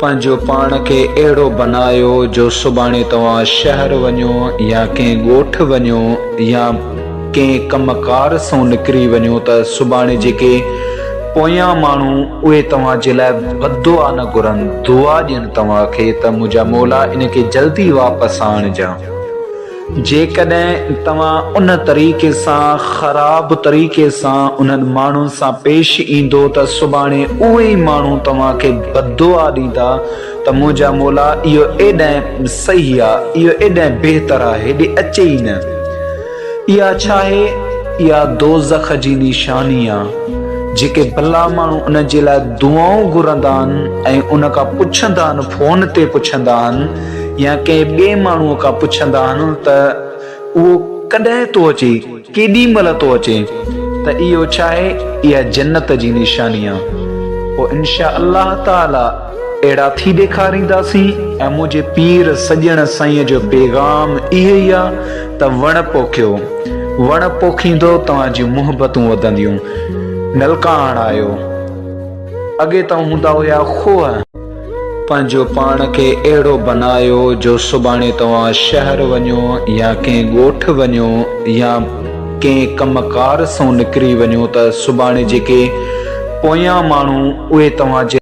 پنهنجو پاڻ کي اهڙو بنايو جو سڀاڻي توهان شهر وڃو يا ڪنهن ڳوٺ وڃو يا ڪنهن ڪم ڪار سان نڪري وڃو ته سڀاڻي جيڪي پويان ماڻهو اهي توهان جي لاء بددعا نه گهرن دعا ڏين توهان کي ته منهنجا مولا ان کي جلدي واپس آڻجان. جيڪڏهن توهان ان طريقي سان خراب طريقي سان انهن ماڻهن سان پيش ايندو ته سڀاڻي اهي ئي ماڻهو توهان کي بددعا ڏيندا ته منهنجا مولا اهو ايڏانهن صحيح آ اهو ايڏانهن بهتر آ هيڏي اچي ئي نه. اها ڇاهي؟ اها دوزخ جي نشاني آ. جيڪي ڀلا ماڻهو انهن جي لاء دعائون گهرندا آهن ۽ ان کان پڇندا آهن فون تي پڇندا آهن يا ڪنهن ٻئي ماڻهوء کان پڇندا آهن ته اهو ڪڏهن ٿو اچي، ڪيڏي مهل ٿو اچي ته اهو ڇا آهي؟ اها جنت جي نشاني آهي. پوء انشاء الله تعاليٰ اهڙا ٿي ڏيکارينداسين ۽ منهنجي پير سڄڻ سائينء جو پيغام اهو ئي آهي ته وڻ پوکيو، وڻ پوکيندو توهان جون محبتون وڌنديون. نلڪا هڻايو. اڳي ته هوندا هيا کوهه. پنهنجو پاڻ کي اهڙو بنايو جو سڀاڻي توهان شهر وڃو يا ڪنهن ڳوٺ وڃو يا ڪنهن ڪم ڪار سان نڪري وڃو ته سڀاڻي جيڪي پويان ماڻهو اهي توهان جي.